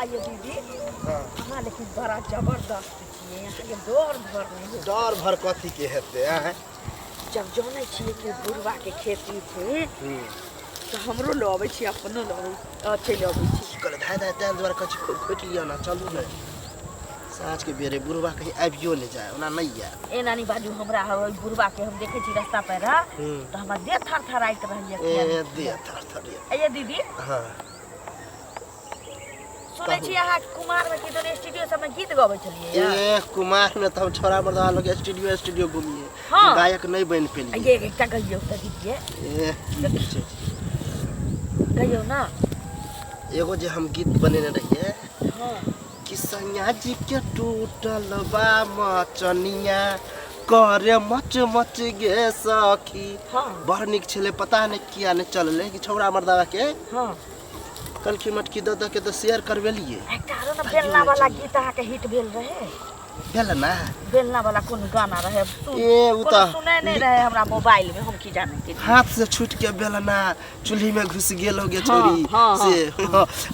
आइए दीदी। अहाँ लेकिन बड़ा जबरदस्त छियै, अहाँके डर भर नहि होइ? डर भर कथी के हेतै आँय? जब जानै छियै कि बुढ़वाके खेती छै तऽ हमरो लऽ अबै छी, अपनो लऽ अबै, चलि अबै छी। की कहले धाय धाय, ताहि दुआरे कहै छी खोटि लिअ ने, चलू ने। साँझके बेरे बुढ़वा कहीं आबियो नहि जाय, ओना नहि आयत। एना नहि बाजू। हमरा ओहि बुढ़वाके हम देखै छी रस्ता पर तऽ हमरा देह थर थराइत रहैया। किया ए नहि? देह थर थर। आइए दीदी। हँ। सुनै छी अहाँ कुमारमे कि दोनो स्टूडियो सबमे गीत गबै छलियै? ए कुमार में तऽ हम छोड़ा मर्दा लोग स्टूडियो स्टूडियो घूमिए। गायक नहीं बन पेलिए। ये एकटा गइयौ तऽ दीदी। ए की पूछै छी? गइयौ ना। एगो जे हम गीत बनेने रहिए कि सैया जी के टूटल बा मचनिया करे मच मच गे सखी। बड़ नीक छलै, पता नहि किया नहि चललै कि छौड़ा मर्दावा के कलखी मटकी दऽ दऽ के तऽ शेयर करबेलिए। एकटा आरो ने बेलना वाला गीत अहाँके हिट भेल रहे। भेल ना? बेलना वाला कोनो गाना रहे। ए उ कोनो तऽ सुनै नहि रहे हमरा मोबाइल में, हम की जाने के। हाथ से छूट के बेलना चूल्ही में घुस गेल हो गे छौरी। से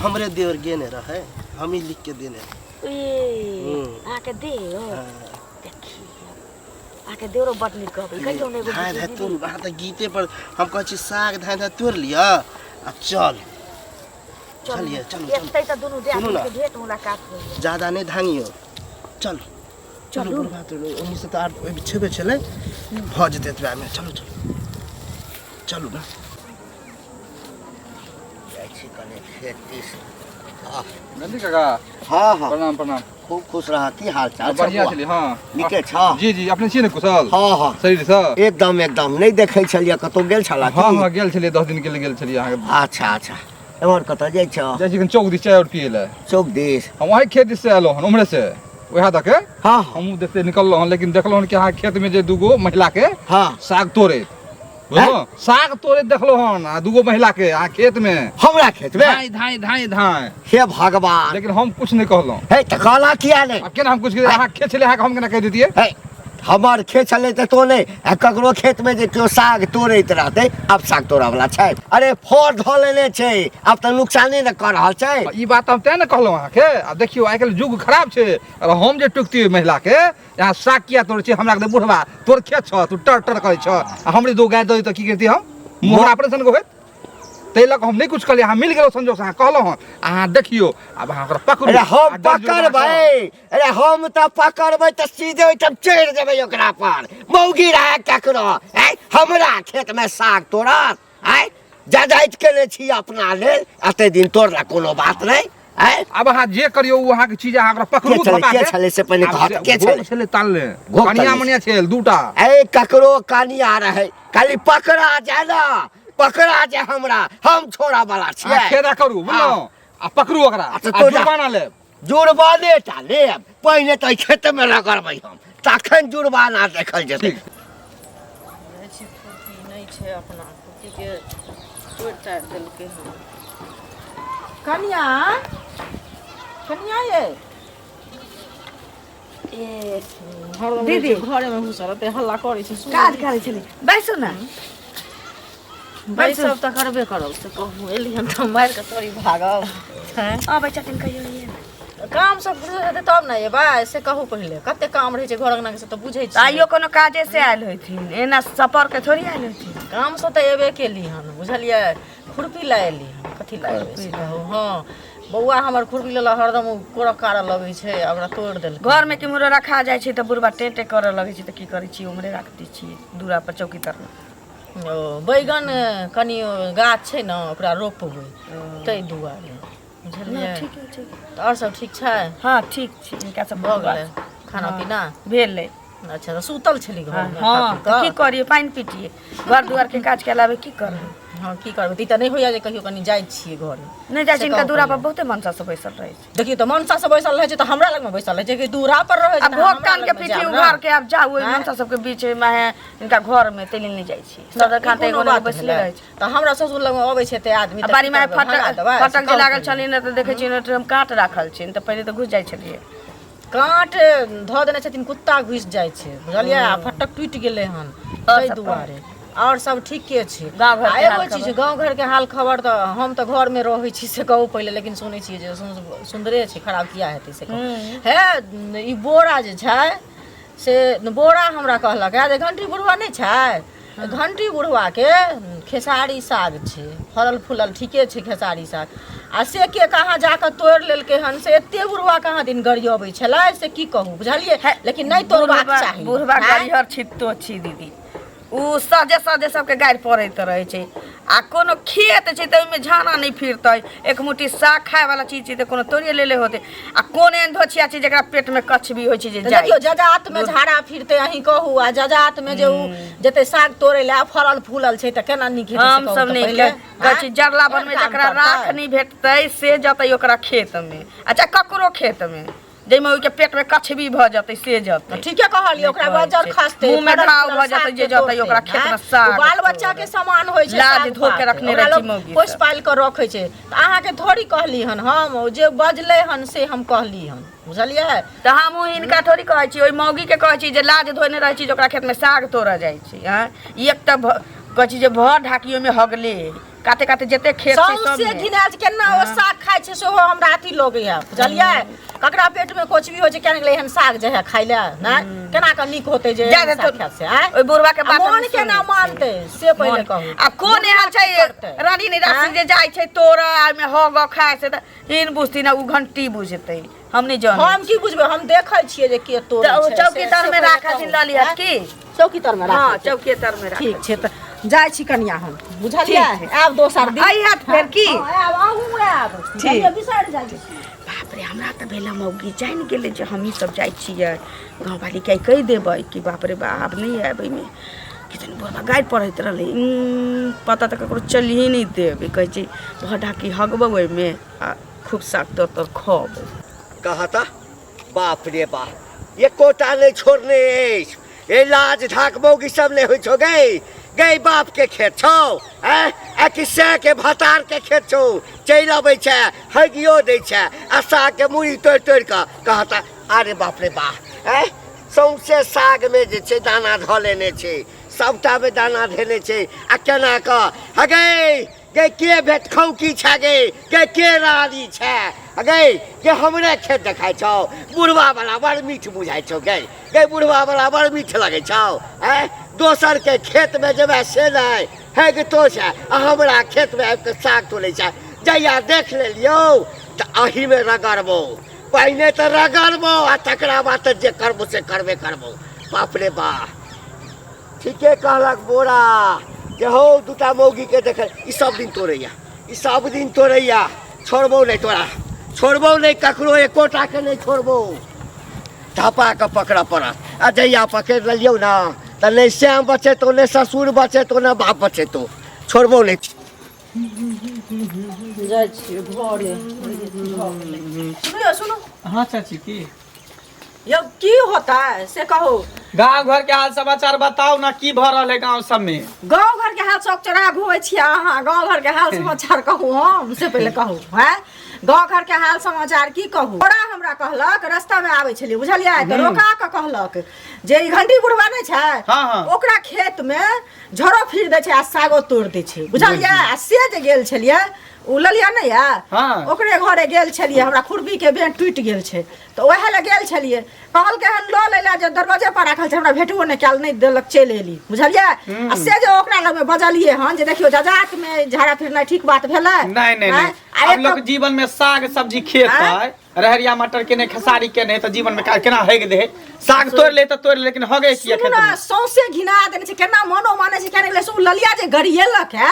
हमरे देवर गेने रहे, हम ही लिख के देने। ए अहाँके देव? देखियौ, अहाँके देवरो बड नीक गबै। कहियौ ने एगो धाय गीत धाय दीदी। तोड़। अहाँ तऽ गीते पर हम कहै छी, साग धाय धाय तोड़ लिअ आ चल। चलू। चलिए, चलू, चलू। एतै तऽ दुनू सुनू ना। के भेंट मुलाकात होइए। ज्यादा नहि धांगियौ, चल चलू। चलू। बुढ़बा तऽ ओन्नी से तऽ आर ओहि छेबे छलै, भऽ जेतै एतबेमे। चलू चलू चलू ने। जाइ छी कनि खेत दिस। नंदी काका। हँ। प्रणाम प्रणाम। खूब खुश रह। की हाल चाल छै बढ़िया बौआ? छलै। हँ। नीके छ? जी जी, अपने छियै ने कुशल? हँ। शरीर से? एकदम एकदम। नहि देखै छलियै, कतहु गेल छला की? हँ, गेल छलियै, 10 दिन के लिए गेल छलियै अहाँके। अच्छा अच्छा, एम्हर कतऽ जाइ छ? जाइ छी कनि चौक दिस चाय और पियै लए। चौक दिस? हम वही खेत दिस से एलहुँ हन, उम्हरे से उएह दऽ के हँ। हमहूँ देखते निकललहुँ हन, लेकिन देखलहुँ हन कि अहाँ खेत में जे दूगो महिला के साग तोड़ैत, बुझलहुँ, साग तोड़ैत देखलहुँ हन आ दूगो महिला के अहाँ खेत में। हमरा खेत मे? धाँय धाँय धाँय धाँय। हे भगवान! लेकिन हम कुछ नहि कहलहुँ। हे, तऽ कहला किया नहि? आब केना हम कुछ अहाँ खेत छलै अहाँके, हम केना कहि दितियै? हे, हमर खेत छलै तऽ तो नहि आ ककरो खेतमे जे केओ साग तोड़ैत रहतै, आब साग तोड़ऽ वला छै? अरे, फड़ धऽ लेने छै, आब तऽ नुकसाने ने कऽ रहल छै। ई बात हम तें ने कहलहुँ अहाँके। आब देखियौ, आइ काल्हि युग खराब छै। अगर हम जे टोकतियै महिला के, यहाँ साग किया तोड़ै छै, हमरा कहतै बुढ़वा, तोर खेत छह, तू टर टर करै छह, आ हमरे दो गाय दऽ तऽ की करितियै हम? मुँह ऑपरेशन के होइत। ताहि लऽ कऽ हम नहि कुछ कहलियै। अहाँ मिल गेलहुँ संजोग से, अहाँ कहलहुँ हन। अहाँ देखियौ, आब अहाँ ओकरा पकड़ू। अरे हम आ डर जुर्माना। पकड़बै? अरे हम तऽ पकड़बै तऽ सीधे ओहिठाम चढ़ि जेबै ओकरा पर। मौगी रहै ककरो आँय, हमरा खेतमे साग तोड़त? आँय, जजाइत केने छी अपना लेल, एते दिन तोड़ला कोनो बात नहि। आँय? आब अहाँ जे करियौ, ओ अहाँके चीज, अहाँ ओकरा पकड़ू। के छलै? धपा के छलै से पहिने आब कहत, से के घोघ छलै? छलै तानले। घोघ कनिया तानले। मनिया छल दूटा। ए ककरो कनिया रहै, खाली पकड़ा जाय ने, पकड़ा जाय हमरा, हम छोड़ा वाला अहाँ छियै। खेदा करू, बुझलहुँ? आ पकड़ू ओकरा। अच्छा, आ तो जा। जुर्माना लेब। जुर्माने टा लेब? पहिने तऽ एहि खेतमे रगड़बै हम, तखन जुर्माना देखल जेतै। ठीक। जाइ छी, खुरपी नहि छै अपना, खुरपीके तोड़ि ताड़ि देलकै हन। कनिया, कनिया ये। ए हरदम दीदी। रहै छै घरेमे घुसल, एते हल्ला करै छै, सुनै काज नहि। करै छली, बैसू ने। बैसब तऽ करबे करब, से कहू, एलियन तऽ मारि कऽ तोरी भागब हैं? अबै छथिन कहियो ये। काम सब हेतै तब ने एबै, से कहू पहिले। कते काम रहै छै घर अंगना के, से तऽ बुझै तऽ छियै। आइयो कोनो काजे से आयल होथिन, एना सफर के थोड़ी आयल होथिन। काम से तऽ एबे केली हन, बुझलियै? खुरपी लए एली हन। कथी लए एबै से कहू? हँ, बौआ हमर खुरपी लेलक, हरदम ओ कोरऽ कारऽ लगै छै आ ओकरा तोड़ि देलकै। घर में केम्हरो रखा जाइ छै तऽ बुढ़बा टें टें करऽ लगै छै, तऽ की करै छी, उम्हरे राख दै छियै दूरा पर चौकी तर मे। ओ बैगन कनि गाछ छै ने, ओकरा रोपबै ताहि दुआरे, बुझलियै? ठीक है, ठीक। तऽ आओर सब ठीक छै? हँ, ठीक छै। हिनका सब भऽ गेलै खाना पीना? भेलै। अच्छा, तऽ सुतल छली घरमे? हँ। खा पी तऽ की कऽ? करियै, पानि पीटियै, घर दुआर के काज के अलावे की करबै? हँ, की करबै? तऽ ई तऽ नहि होइया जे कहियो कनि जाइ छियै घर? नहि जाइ छै। से हिनका कहू दूरा पर पहिले। बहुते मनसा सब बैसल रहै छै। देखियौ तऽ, मनसा सब बैसल रहै छै तऽ हमरा लगमे बैसल रहै छै कि दूरा पर रहै छै? आ तऽ भोग हमरा कान के लगमे पीठी जायब ने। उघार के आब जाउ ओहि आँय? मनसा सबके बीच मे है हिनका घर में, तै लेल नहि जाइ छी। सदर ई खान तऽ कोनो एगो ने बात बैसले भेलै? रहै छै। तऽ हमरा ससुर लगमे अबै छै एते आदमी आ तऽ बाड़ी की में करबै, भगा फटक देबै? से फटक जे कहू लागल पहिले। छलै ने, तऽ देखै छियै ने, हम काँट राखल छै ने, तऽ पहिले तऽ घुसि जाइ छलियै। काँट धऽ देने छथिन, कुत्ता घुसि जाइ छै, बुझलियै? आ फटक टूटि गेलै हन, ताहि सब दुआरे। आओर सब ठीके छै। गाँव घरके आ एगो हाल चीज खबर? गाँव घरके हाल खबर तऽ हम तऽ घरमे रहै छी से कहू पहिले, लेकिन सुनै छियै जे सुन्दरे छै, खराब किया हेतै से कहू। हे ई बोरा जे छै से बोरा हमरा कहलक हे जे घंटी बुढ़वा नहि छै, घंटी बुढ़वाके खेसारी साग छै, फड़ल फूलल ठीके छै खेसारी साग, आ से के कहाँ जाकऽ तोड़ि लेलकै हन से एते बुढ़वा कहाँ दिन गरियबै छलै से की कहू, बुझलियै? लेकिन नहि तोड़बाक चाही। बुढ़वा आँय? गरिहर छित्तो छी दीदी, ओ सजे सजे सबके गारि पड़ैत रहै छै। आ कोनो खेत छै तऽ ओहिमे झाना नहि फिरतै, एक मुट्ठी साग खाय वाला चीज छै तऽ कोनो तोड़िए लेले होतै। आ कोन एहन धोछिया छै जकरा पेटमे कछबी होइ छै जे तऽ जाइ देखियौ जजातमे झाड़ा फिरतै अहीं कहू, आ जजातमे जे उ जेतै साग तोड़ै लए, फड़ल फूलल छै तऽ केना नीक हेतै से हम कहू सब तऽ नहि पहिले? कहै छी जरला एहन बनमे काम जकरा करतै? राख नहि भेटतै से जतै ओकरा खेतमे, अच्छा ककरो खेतमे जाहिमे ओहिके पेटमे कछबी भऽ जेतै से जतै। ठीके कहलियै, ओकरा कहै बजर छै। खसतै, मुँहमे फड़ल घाव फूलल भऽ जेतै साग जे के जतै तोड़तै, ओकरा खेतमे आँय? साग ओ बाल बच्चा के समान होइ छै लाज साग धो के पात। रखने ओकरा रहै छै लोक मौगी पोसि सब। पालि कऽ रखै छै। तऽ अहाँके थोड़ी कहली हन हम, ओ जे बजलै हन से हम कहली हन, बुझलियै? तऽ हमहूँ हिनका थोड़ी कहै छी, ओहि मौगीके कहै छी जे लाज धोने रहै छी जे ओकरा खेतमे साग तोड़ऽ जाइ छी। आँय, एक तऽ कहै छी जे भर ढाकी ओहिमे हगले काते काते जते खेत छै सौंसे सबमे। घिनायल छै, केना ओ साग खाइ छै सेहो हमरा अथी लगैया, बुझलियै? ककरा पेट में कुछ भी होइ छै केना गेलै एहन साग जे है खाइ लए, नहि केना कऽ नीक होतै जे जा एहन दे साग तो- खाय से, आँय? ओहि बुढ़वा के आ बात हम मोन केना सुनै छियै। मानतै से पहिले कहू। आ कोन एहन छै करतै? रानी निराशी जे जाइ छै तोड़ा ओहिमे हग खाय से तऽ हिन बुझती ना, उ घंटी बुझतै, हम नहि जानै। हम की बुझबै, हम देखै छियै जे के तोड़ै तऽ ओ छै, चौकी से- तर से में पहिले राखथिन कहू। लऽ लिहत आँय? की? चौकी तर में हँ राखै चौकी तर में राखै। ठीक छै तऽ जाइ छी कनिया हम, बुझलियै? आयब दोसर दिन। अइहत फेर की? हँ, आयब, अहूँ आयब। ठीक। बिसरि जाइ छी। बाप रे, हमरा तऽ भेल मौगी जानि गेलै जे हमही सब जाइ छियै। गाँववालीके आइ कहि देबै कि बाप रे बाप नहि आयब एहिमे। किदन बुढ़बा गारि पढ़ैत रहलै, पता तऽ ककरो चलिए नहि देबै। कहै छै भर ढाकी हगबौ ओहिमे आ खूब साग तर तर खबौ। कहा तऽ बाप रे बाप, एकोटा नहि छोड़ने अछि। ए लाज ढाक मौगी सब नहि होइ छौ गै, गै बाप के खेत छौ ऐं, आ कि सै के भतार के खेत छौ? चलि अबै छै, हगियो दै छै आ साग के मूड़ी तोड़ि तोड़ि कऽ। कहता अरे बाप रे बाप, ऐं सौंसे सागमे जे छै दाना धऽ लेने छै, सबटामे दाना धेने छै। आ केना कऽ हगै गे, के भेट खौकी छै गे, गे के रानी छै गे, गे हमरे खेत देखाइ छौ? बुढ़वा वाला बड़ मीठ बुझाइ छौ गे, गे बुढ़वा वाला बड़ मीठ लगै छौ। ऐं दोसर के खेत में जेबै से नहि हे गे, तो छै आ हमरा खेत में आबि कऽ साग तोड़ै छै। जहिया देख लेलियौ तऽ अहीमे रगड़बौ, पहिने तऽ रगड़बौ आ तकरा बाद तऽ जे करबो से करबे करबौ। बाप रे बा, ठीके कहलक बोरा जे हौ दूटा मौगीके देख, ई सब दिन तोड़ैया, ई सब दिन तोड़ैया। छोड़बौ नहि तोरा, छोड़बौ नहि ककरो, एकोटाके नहि छोड़बौ। धपा कऽ पकड़ऽ पड़त। आ जहिया पकड़ि लेलियौ ने तऽ नहि श्याम बचेतौ, नहि ससुर बचेतौ, नहि बाप बचेतौ, छोड़बौ नहि। जाइ छियै घरे। सुनियौ, सुनू। हाँ चाची, की यौ की होता है से कहू। गांव घर के हाल समाचार बताओ ना, की भऽ रहल है गांव सब में? गाँव घर के हाल चौक चौराहा घूमै छियै अहाँ, गाँव घर के हाल समाचार कहू हम से पहिले कहू। हैं गाँव घर के हाल समाचार की कहू? तोरा हमरा कहलक, रास्ता में आबै छलियै बुझलियै, तऽ रोका कऽ कहलक जे ई घंटी बुढ़वा नहि छै, हाँ, हाँ। ओकरा खेत में झरो फिर दै छै आ सागो तोड़ि दै छै, बुझलियै? आ से जे गेल छलियै ओ ललिया नहि यऽ, हाँ। ओकरे घरे गेल छलियै, हमरा खुरपी के बेंट टूटि गेल छै तऽ ओएह लए गेल छलियै। कहलकै हन लऽ लै लए जे दरवाजे पर राखल छै, हमरा भेटबो नहि कयल, नहि देलक, चलि एली, बुझलियै? आ से जे ओकरा लगमे बजलियै हन जे देखियौ जजातमे झाड़ा फिरनाइ ठीक बात भेलै? नहीं नहीं आँय? नहीं, आ अब एक लोग जीवन में साग सब्जी खेतै, रहरिया मटर के नहीं, खेसारी के नहीं, तऽ जीवन में केना हेग दे? साग तोड़ ले तऽ तोड़ ले, लेकिन हगे किया सुनू खेत ने में? सौंसे घिना देने छै, केना मनो मानै छै केना गेलै से। ओ ललिया जे गरियेलक है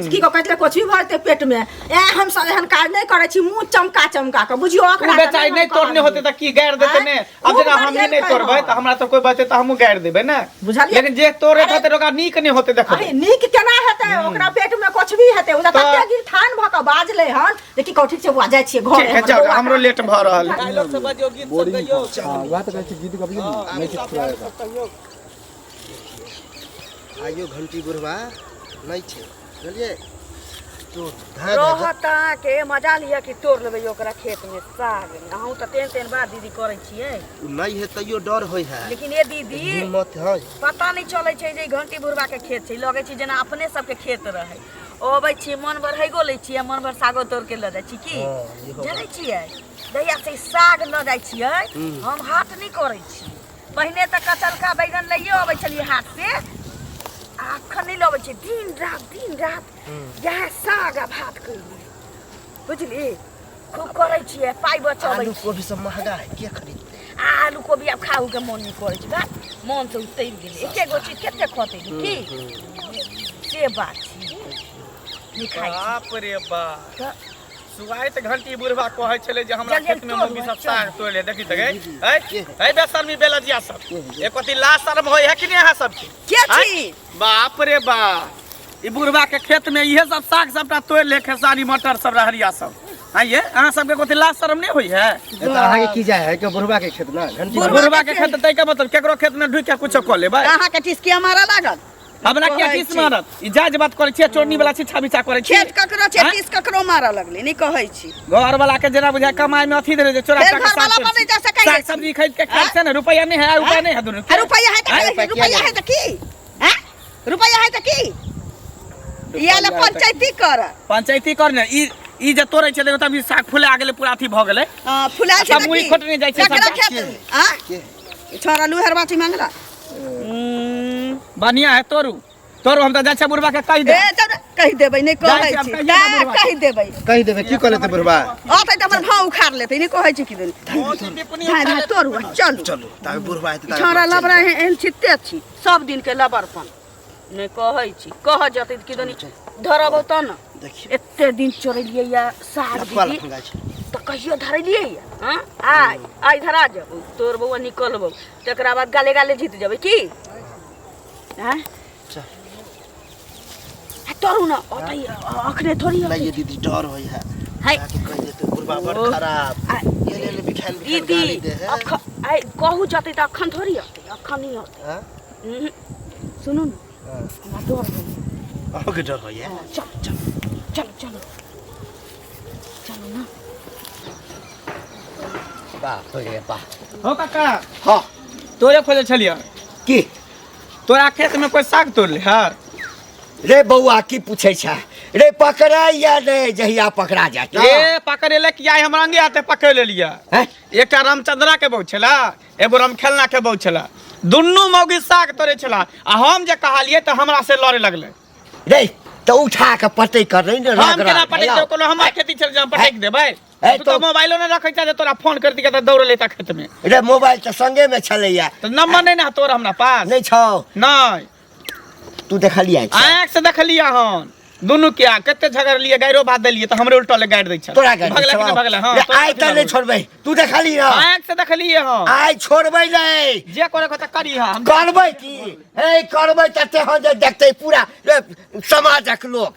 की कहै छलै, कुछ भी भऽ जेतै पेट में, ए हम सब एहन काज नहि करै छी, मुँह चमका चमका कऽ बुझियौ। उ ओकरा तऽ बेचारी हम नहीं तोड़ने कहलियै। होते तऽ की गारि देते? आँय? ने अब खूब जेना हमही नहीं गरियेलकै तोड़बै हन। तऽ हमरा तऽ कोई बचते तऽ हमहूँ गारि देबै ने, बुझलियै? लेकिन जे तोड़े अरे- होते ओकरा नीक नहीं होते देखबै। अरे नीक केना हेतै, ओकरा पेट में कुछ भी हेतै। ओ तऽ तऽ- तते गिरथान भऽ कऽ बाजलै हन जे की कहू। ठीक छै बुआ, जाइ छियै घर। ठीक है, जाओ, जाओ, हमरो लेट भऽ रहल है। हाँ वएह तऽ कहै छी, गीत गबियौ ने, नहि किछु फुराएगा। आइयो घंटी बुढ़वा नहि छै, बुझलियै? तो धाय धाय रहत अहाँके मजा लिअ कि तोड़ लेबै ओकरा खेत में साग। अहूँ तऽ तेहन तेहन बात दीदी करै छियै। उ नहीं है तैयो डर होय है। लेकिन ए दीदी हिम्मत है। पता नहीं चलै छै जे ई घंटी बुढ़बा के खेत छै, लगै छै जेना अपने सबके खेत रहै। अबै छियै मन भर हैगो लै छियै, मन भर सागो तोड़ के लऽ जाइ छी की। हँ, इहो जनै छियै जहिया से ई साग लऽ जाइ छियै हम हाथ नहि करै छी। पहिने तऽ कचलका बैगन लैयो अबै छलियै हाथ से, आ अखन नहि लबै छियै। दिन रात दिन रात इएह साग आ भात कैली, बुझली? खूब करै छियै, पाइ बचबै। आलू कोबी सब महंगा है, के खरीदते? आ आलू कोबी आब खाहू के मन नहि करै छै, बा मन से उतरि गेलै। एके गो चीज कते खतै की, से बात छै। नहि खाइ छी। बाप रे बाप, तऽ सुआइत घंटी बुढ़बा कहै छलै जे हमरा जल्दी खेत में तोड़ू, मम्मी सब चलू। साग तोड़ि ले। देखी तऽ गै, ऐ बेशर्मी बेलजिया सब, एको अथी लाज शर्म होइ है कि नहि अहाँ सबके? के छी? बाप रे बाप, ई बुढ़बा के खेत में इहे सब साग सबटा तोड़ि ले, खेसारी मटर सब रहरिया सब। आइये अहाँ सबके कोथी लाज शर्म नहि होइ है? ए तऽ अहाँके की जाय है के बुढ़वा के खेत ना घंटी बुढ़बा के खेत तै के मतलब केकरो खेत में ढुकि के कुछो कऽ लेबै? अहाँके टिसकिया मारऽ लागल? हमरा किया कहै टीस छी। मारत? ई जाज बात करै छियै, चोरनी वाला छिछा बिछा करै छी। खेत ककरो छै, आँय? टीस ककरो मारऽ लगलै, नहि कहै छी। घर वाला के जेना बुझाय कमाई में अथी देने जे चोरा फेर के घरवाला साग पर नहि जा सकै साग छी। सब्जी खरीद के खाइ छै ने, रुपैया नहि है, उपाय नहि है दुनू के। आ रुपैया है तऽ आँय? की? रुपैया है तऽ की? आँय? रुपैया है तऽ की? ई आयल पंचायती कर। पंचायती कर ने। ई ई जे तोड़ै छै देखो तब ई साग फुला गेलै, पूरा अथी भऽ गेलै। हाँ, फुला छै सब तऽ मुड़ी की? खोटने जाइ छै ककरा सबटा। खेत? आँय? छोड़ा लुहर बाटी मांगला। बढ़िया है, तोड़ू तोड़ू, हम तऽ जाइ छियै बुढ़बा के कहि दे। ए तब कहि देबै, नहि जाइ कहै छी, आब छी। कहियै ना ता, बुढ़बा के। कहि देबै। कहि देबै की कऽ लेतै बुढ़वा? अतै तऽ हमर भाव उखाड़ लेतै, नहि कहै छी कि दिन। धाय धाय तोड़ू आ चलू। चलू ताबे बुढ़वा हेतै ताबे छोड़ा चलि लबरा एहन छिते छी, सब दिन के लबरपन। नहि कहै छी, कह जतै कि दनी धरबौ तऽ ने। देखियौ एते दिन चोरेलियै या साग लफुआ दीदी लफंगा छै। तऽ कहियो धरेलियै या? हाँ? आइ आइ धरा जबौ, तोड़बौ आ निकलबौ, तकरा बाद गाले गाले जीत जेबै की। आँय? चल। आ तोड़ू ने, ओतै अखने थोड़ी नहीं होतै। ये दीदी डर होय है। है। जाके कहि देतै बुढ़वा बड़ ओ। खराब। आ- ये ले बिखान बिखान दीदी गाली दे है। अख आइ कहू जतै तऽ अखन थोड़ी होतै, अखन नहि होतै। हाँ? उहुँ। सुनू ने, हाँ। हमरा डर होइए। अहाँके डर होइए? चल चल चल चलो चलो ना। बाप रे बाप। हो काका। हाँ। तोरे खोजे छलियै। की? तोरा खेत में कोई साग तोड़ ले है? रे बौआ की पूछै छै रे, पकड़ाइया नहि जहिया पकड़ा जायत ना। ए पकड़े ले किया, हम रंगे हाथे पकड़ लेलियै। हैं? एकटा रामचंद्रा के बहु छला, एगो रामखेलना के बहु छला, दुनू मौगी साग तोड़े छला, आ हम जे कहलियै तऽ हमरा से लड़े लगलै। रे तऽ उठा के पटै कर नहीं ने। हम रगड़ा केना पटक हेलो। देबै? कोनो हमर खेती छल जे हम पटक देबै? ए, तू तऽ मोबाइलो नहि रखै छह जे तोरा फोन कर दियै तऽ दौड़ल एता खेत में। रे मोबाइल तऽ संगे में छलैया। तऽ नंबर नहि ने है तोर हमरा पास? नहि छौ? नहि। तू देखलियै? आँख से देखलियै हन दुनू के, आ कते झगड़लियै, गाइरो भात देलियै तऽ हमरे उल्टले गारि दै छल। तोरा गारि भगला कि नहि भगला? हँ, रे, तोरा आइ कथी तऽ नहि लगल? छोड़बै। तू देखली ना? आँख से देखलियै हन। आइ छोड़बै नहि। जे करे के तऽ करी हम। करबै की? हे करबै तऽ तेहन जे देखतै पूरा रे, समाजक लोक।